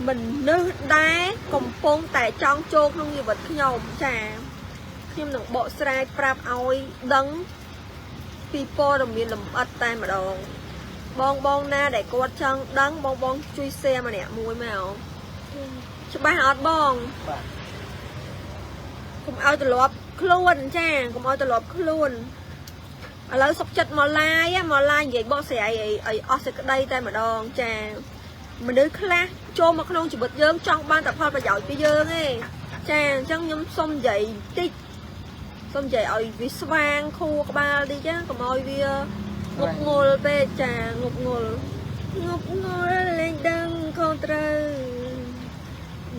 មនុស្សដែលកំពុងតែចង់ចូលក្នុងជីវិតខ្ញុំចាខ្ញុំនឹងបកស្រាយប្រាប់ឲ្យដឹងពីព័ត៌មានលម្អិតតែម្ដងបងបងណាដែលគាត់ចង់ដឹងបងបងជួយ share ម្នាក់មួយមកច្បាស់អត់បង បាទ កុំឲ្យត្រឡប់ខ្លួនចាកុំឲ្យត្រឡប់ខ្លួនឥឡូវសុកចិត្តមក live មក live និយាយបកស្រាយឲ្យអស់សេចក្តីតែម្ដងចាមនុស្សខ្លះចូលមកក្នុងជីវិតយើងចង់បានតែផលប្រយោជន៍ពីយើងឯងចាអញ្ចឹងខ្ញុំសុំនិយាយតិចសុំនិយាយឲ្យវាស្វាងខួរក្បាលតិចណាកុំឲ្យវាងប់ងល់ពេកចាងប់ងល់ងប់ងល់លែងដឹងខុសត្រូវ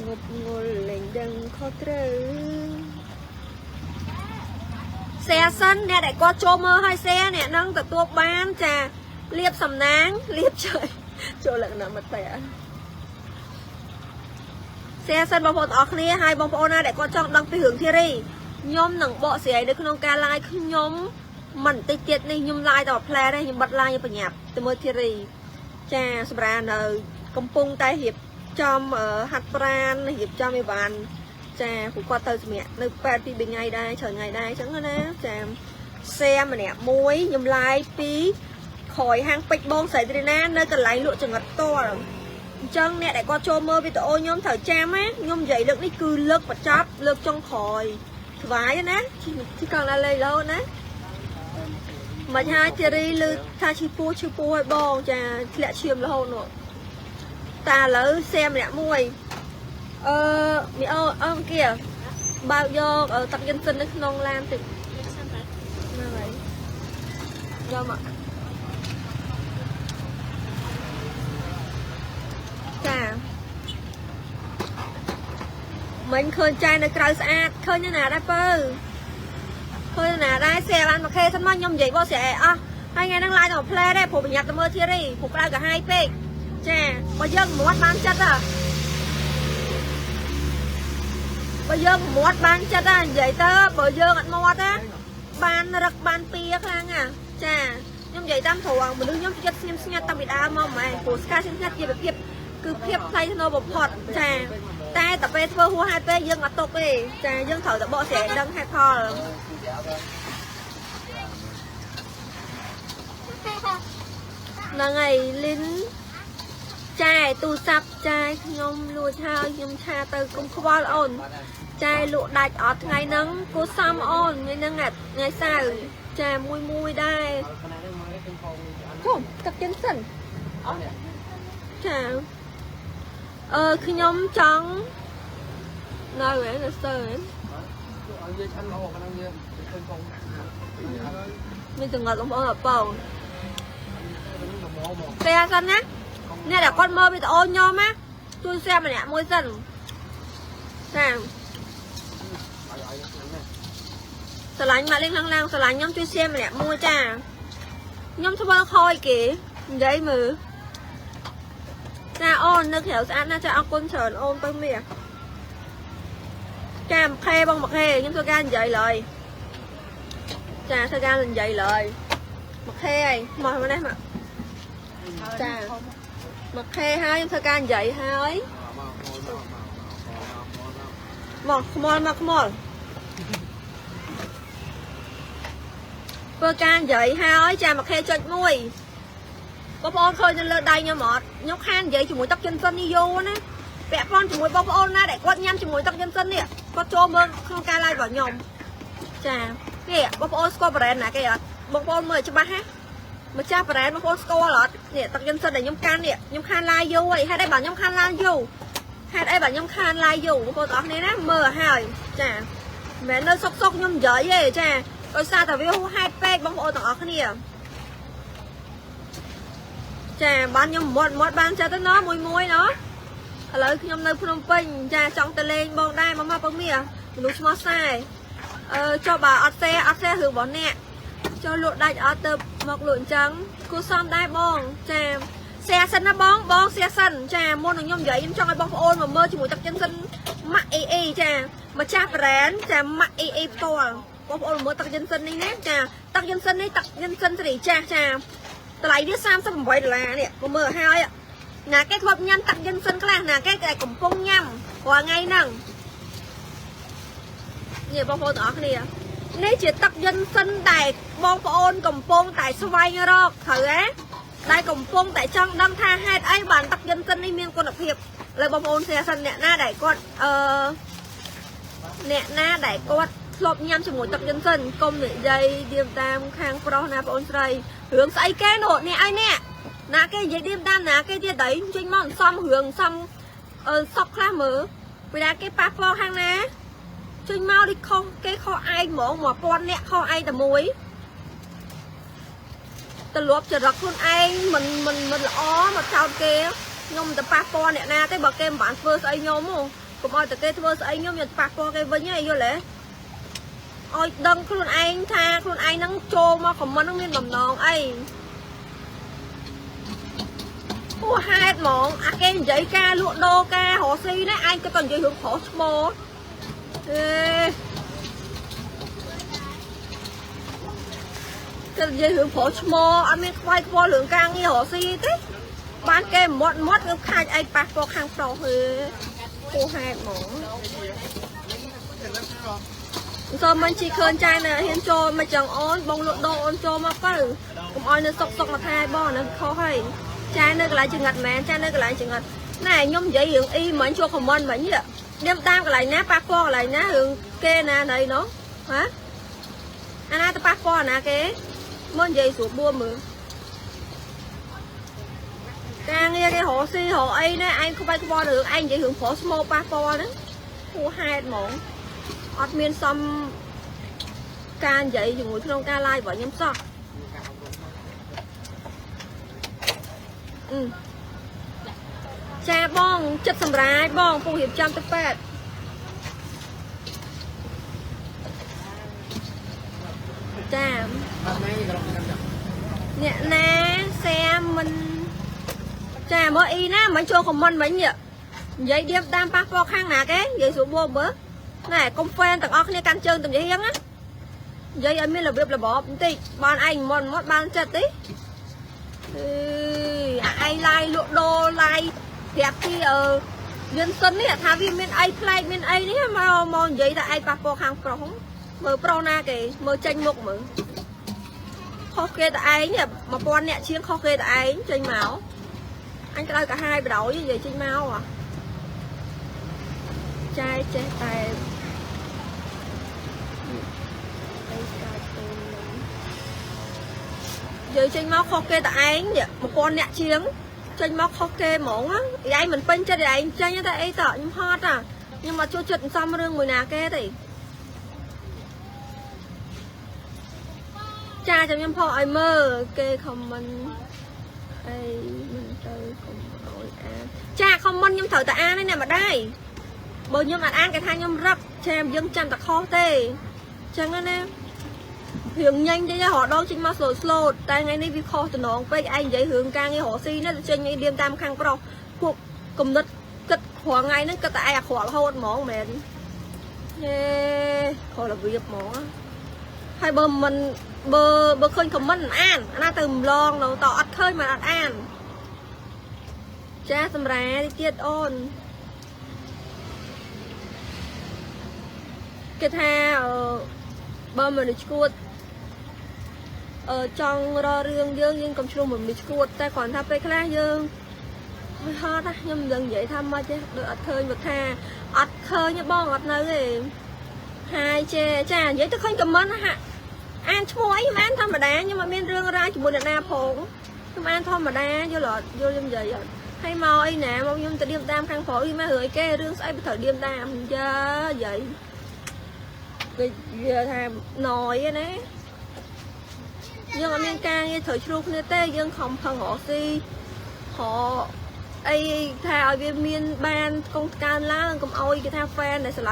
ងប់ងល់លែងដឹងខុសត្រូវ share សិនអ្នកដែលគាត់ចូលមើលឲ្យ share អ្នកនឹងទទួលបានចាលៀបសំណាងលៀបជ័យចូលលក្ខណៈមតិអ share សិនបងប្អូនទាំងអស់គ្នាហើយបងប្អូនណាដែលគាត់ចង់ដឹងពីរឿងធីរីខ្ញុំនឹងបកស្រាយនៅក្នុងការ live ខ្ញុំមិនតិចទៀតនេះខ្ញុំ live តែផ្លែទេខ្ញុំបិទ live បញ្ញាប់ទៅមើលធីរីចាសម្រាប់នៅកំពុងតែរៀបចំហាត់ប្រានរៀបចំអីវ៉ាន់ចាពួកគាត់ទៅសម្រាប់នៅពេទ្យពី3ថ្ងៃដែរច្រើនថ្ងៃដែរអញ្ចឹងណាចា share ម្នាក់មួយខ្ញុំ live ពីក្រោយហាងពេជ្របងស្រីត្រីណានៅកន្លែងលក់ចង្រិតផ្ទាល់អញ្ចឹងអ្នកដែលគាត់ចូលមើលវីដេអូខ្ញុំត្រូវចាំណាខ្ញុំនិយាយលើកនេះគឺលើកបញ្ចប់លើកចុងក្រោយស្វាយណាជីកង់ដល់លេងរហូតណាមិនហើយធីរីឮថាឈឺពោះឈឺពោះឲ្យបងចាធ្លាក់ឈាមរហូតនោះតាឥឡូវ share ម្នាក់មួយអឺមីអូអឺគេបើកយកទឹកយិនសិននៅក្នុងឡានតិចហ្នឹងហើយយកមកចាមិញឃើញចែនៅក្រៅស្អាតឃើញនៅណាដែរពៅឃើញនៅណាដែរ share បានមួយ K សិនមកខ្ញុំនិយាយបកស្រាយអស់ហើយថ្ងៃហ្នឹង live តែមួយផ្លែដែរព្រោះប្រញាប់ទៅមើលធីរីព្រោះក្តៅក្រហាយពេកចាបើយើងមាត់បានចិត្តហ៎បើយើងមាត់បានចិត្តហ៎និយាយទៅបើយើងអត់មាត់ណាបានរឹកបានពៀខ្លាំងហ่ะចាខ្ញុំនិយាយតាមត្រង់មនុស្សខ្ញុំចិត្តស្ងៀមស្ងាត់តាំងពីដើមមកហ្មងព្រោះស្កាស្ងៀមស្ងាត់ជាប្រភេទគឺភាពថ្លៃថ្នូរបំផុតចាតែតែពេលធ្វើហួសហេតុពេកយើងអត់ទុកទេចាយើងត្រូវតែបកស្រាយដឹងហេតុផលហ្នឹងហើយលីនចែទូរស័ព្ទចែខ្ញុំលួចហើយខ្ញុំឆាទៅគុំខ្វល់អូនចែលក់ដាច់អត់ថ្ងៃហ្នឹងគូសំអូនថ្ងៃហ្នឹងថ្ងៃសៅរ៍ចាមួយមួយដែរជុំទឹកចិនសិនចាអឺខ្ញុំចង់នៅហ៎នៅស្ទើហ៎ ឲ្យយើងឆាន់ល្អហ្នឹងយើងឃើញផង មានចង្អត់បងប្អូនអត់បង share សិនណាអ្នកដែលគាត់មើលវីដេអូខ្ញុំណាជួយ share ម្នាក់មួយសិនចាស្រឡាញ់មកលេងខ្លាំងឡើងស្រឡាញ់ខ្ញុំជួយ share ម្នាក់មួយចាខ្ញុំធ្វើខយគេនិយាយមើលចាអូននៅក្រៅស្អាតណាស់ចាអរគុណច្រើនអូនទៅមាសចា1 K បង1 K ខ្ញុំធ្វើការនិយាយឡើយចាធ្វើការនិយាយឡើយ1 K ហើយមកមកនេះមកចា1 K ហើយខ្ញុំធ្វើការនិយាយហើយមកខ្មល់មកខ្មល់ធ្វើការនិយាយហើយចា1 K ចុច1បងប្អូនឃើញនៅលើដៃខ្ញុំអត់ខ្ញុំខាននិយាយជាមួយទឹកចិនសិននេះយូរណាពាក់ព័ន្ធជាមួយបងប្អូនណាដែលគាត់ញ៉ាំជាមួយទឹកចិនសិននេះគាត់ចូលមើលក្នុងការ live របស់ខ្ញុំចានេះបងប្អូនស្គាល់ brand ណាគេអត់បងប្អូនមើលច្បាស់ណាម្ចាស់ brand បងប្អូនស្គាល់អត់នេះទឹកចិនសិនដែលខ្ញុំកាន់នេះខ្ញុំខាន live យូរហើយហេតុអីបាទខ្ញុំខាន live យូរហេតុអីបាទខ្ញុំខាន live យូរបងប្អូនទាំងអស់គ្នាណាមើលឲ្យហើយចាមិនមែននៅសុកសុកខ្ញុំនិយាយទេចាដោយសារតែវាហួសហេតុពេកបងប្អូនទាំងអស់គ្នាចាបានខ្ញុំមាត់មាត់បានចិត្តទៅណោះមួយមួយណោះឥឡូវខ្ញុំនៅភ្នំពេញចាចង់ទៅលេងបងដែរមកមកពងមាសមនុស្សឈ្មោះខ្សែអឺចុះបើអត់សេអត់សេរឿងរបស់អ្នកចូលលក់ដាច់អត់ទៅមកលក់អញ្ចឹងគួរសមដែរបងចា share សិនណាបងបង share សិនចាមុននឹងខ្ញុំនិយាយខ្ញុំចង់ឲ្យបងប្អូនមកមើលជាមួយទឹកចិនសិនម៉ាក់អ៊ីអ៊ីចាម្ចាស់ brand ចាម៉ាក់អ៊ីអ៊ីផ្ទាល់បងប្អូនមើលទឹកចិនសិននេះណាចាទឹកចិនសិននេះទឹកចិនសិនសេរីចាស់ចាតម្លៃវា38ដុល្លារនេះមកមើលឲ្យហើយ ណាគេធ្លាប់ញ៉ាំទឹកយិនសិនខ្លះណាគេតែកំពុងញ៉ាំរាល់ថ្ងៃហ្នឹងនេះបងប្អូនទាំងអស់គ្នានេះជាទឹកយិនសិនដែលបងប្អូនកំពុងតែស្វែងរកត្រូវទេដែលកំពុងតែចង់ដឹងថាហេតុអីបានទឹកយិនសិននេះមានគុណភាពលើបងប្អូនសែសិនអ្នកណាដែលគាត់អ្នកណាដែលគាត់ធ្លាប់ញ៉ាំជាមួយទឹកយិនសិនកុំនិយាយឌៀមតាមខាងប្រុសណាបងអូនស្រីរឿងស្អីគេនោះនេះឲ្យអ្នកណាគេនិយាយឌៀមតាមណាគេទៀតđấyចេញមកសំរឿងសំសក់ខ្លះមើលពេលណាគេប៉ះពាល់ខាងណាចេញមកដូចខុសគេខុសឯងហ្មង1000នាក់ខុសឯងតែមួយទលាប់ចរិតខ្លួនឯងមិនមិនមិនល្អមកចោទគេខ្ញុំទៅប៉ះពាល់អ្នកណាទេបើគេមិនបានធ្វើស្អីខ្ញុំហ៎កុំឲ្យតែគេធ្វើស្អីខ្ញុំខ្ញុំប៉ះពាល់គេវិញហីយល់ទេឲ្យដឹងខ្លួនឯងថាខ្លួនឯងហ្នឹងចូលមកខមមិនហ្នឹងមានបំណងអីហួហេតុហ្មងអាគេនិយាយការលក់ដូរការរកស៊ីនេះឯងក៏ទៅនិយាយរឿងប្រុសឈ្មោះអេគេនិយាយរឿងប្រុសឈ្មោះអត់មានខ្វាយខ្វល់រឿងការងាររកស៊ីទេបានគេមាត់មាត់គឺខាច់ឯងប៉ះពាល់ខាងប្រុសហេហួហេតុហ្មងសូមមិនជីឃើញចាយណាហ៊ានចូលមកចឹងអូនបងលក់ដូរអូនចូលមកទៅកុំឲ្យនៅសុកសុកមកថែបងអានឹងខុសហើយចាយនៅកន្លែងចង្អិតមែនចាយនៅកន្លែងចង្អិតណែខ្ញុំនិយាយរឿងអ៊ីមិញចូលខមមិនមិញនេះខ្ញុំតាមកន្លែងណាប៉ះពាល់កន្លែងណារឿងគេណាណីនោះហ៎អាណាទៅប៉ះពាល់អាណាគេមកនិយាយស្រួលបួមើលការងារគេរកស៊ីរកអីណាឯងក្បាច់ក្បល់រឿងឯងនិយាយរឿងប្រុសស្មោប៉ះពាល់ហ្នឹងហួហេតុហ្មងអត់មានសំការនិយាយជាមួយក្នុងការ live របស់ខ្ញុំសោះចាបងចិត្តសម្រាយបងពូរៀបចំទៅពេទ្យចាអ្នកណាសែមិនចាមើលអ៊ីណាមិនចូលខមមិនមិញនិយាយឌៀមតាមប៉ះពាល់ខាងណាគេនិយាយស្រួលបួមើលណែកុំហ្វេនទាំងអស់គ្នាកាន់ជើងទំហៀងណានិយាយឲ្យមានរបៀបរបបបន្តិចបានឯងមុនមកបានចិត្តទេអឺអាឯងឡាយលក់ដូរឡាយប្រាប់ពីយិនសិននេះថាវាមានអីប្លែកមានអីនេះមកមកនិយាយថាឯងប៉ះពាល់ខាងប្រុសមើលប្រុសណាគេមើលចេញមុខមើលខុសគេតែឯង1000នាក់ជាងខុសគេតែឯងចេញមកអញក្តៅកាហាយបដ ாய் និយាយចេញមកអាចាយចេះតែនិយាយចេញមកខុសគេតែឯង1000នាក់ជាងចេញមកខុសគេហ្មងឯងមិនពេញចិត្តឯងចេញតែអីតខ្ញុំហត់អាខ្ញុំអត់ចូលចិត្តសំរឿងមួយណាគេទេចាចាំខ្ញុំផុសឲ្យមើលគេខមមិនអីមិនទៅកុំឲ្យអានចាខមមិនខ្ញុំត្រូវតែអានឯណាម្ដាយបើខ្ញុំអត់អានគេថាខ្ញុំរឹកចាំយើងចាំតែខុសទេអញ្ចឹងណារឿងញ៉ាញ់តិចរដងចេញមកស្លូតស្លូតតែថ្ងៃនេះវាខុសតំណងពេកឯងនិយាយរឿងការងាររកស៊ីនេះទៅចេញឯងឌៀមតាមខាងប្រុសពួកគំនិតគិតរាល់ថ្ងៃហ្នឹងគិតតែឯងអាក្រក់រហូតហ្មងមែនហេខុសរបៀបហ្មងហើយបើមិនបើឃើញខមមិនអានអាណាទៅម្លងនៅតអត់ឃើញមិនអត់អានចាសម្រាទៀតអូនគេថាបើមនុស្សឈួតចង់រករឿងយើងយើងកុំឆ្លោះមនុស្សឈួតតែគ្រាន់ថាពេលខ្លះយើងហត់ណាខ្ញុំមិនដឹងនិយាយថាម៉េចទេដូចអត់ឃើញបើថាអត់ឃើញទេបងអត់នៅទេហើយចេចានិយាយទៅឃើញខមមិនហាក់អានឈ្មោះអីខ្ញុំអានធម្មតាខ្ញុំអត់មានរឿងរ៉ាវជាមួយអ្នកណាផងខ្ញុំអានធម្មតាយល់អត់យល់ខ្ញុំនិយាយអត់ហើយមកអីណាមកខ្ញុំទៅឌៀមតាមខាងប្រុសអីមករឿងអីគេរឿងស្អីបើត្រូវឌៀមតាមយ៉ានិយាយគេថាណយណាយើងអត់មានការងារត្រូវឆ្លោះគ្នាទេយើងខំផឹងរកស៊ីរកអីថាឲ្យវាមានបានកងកើនឡើងកុំឲ្យគេថាហ្វេនដែលស្រឡាញ់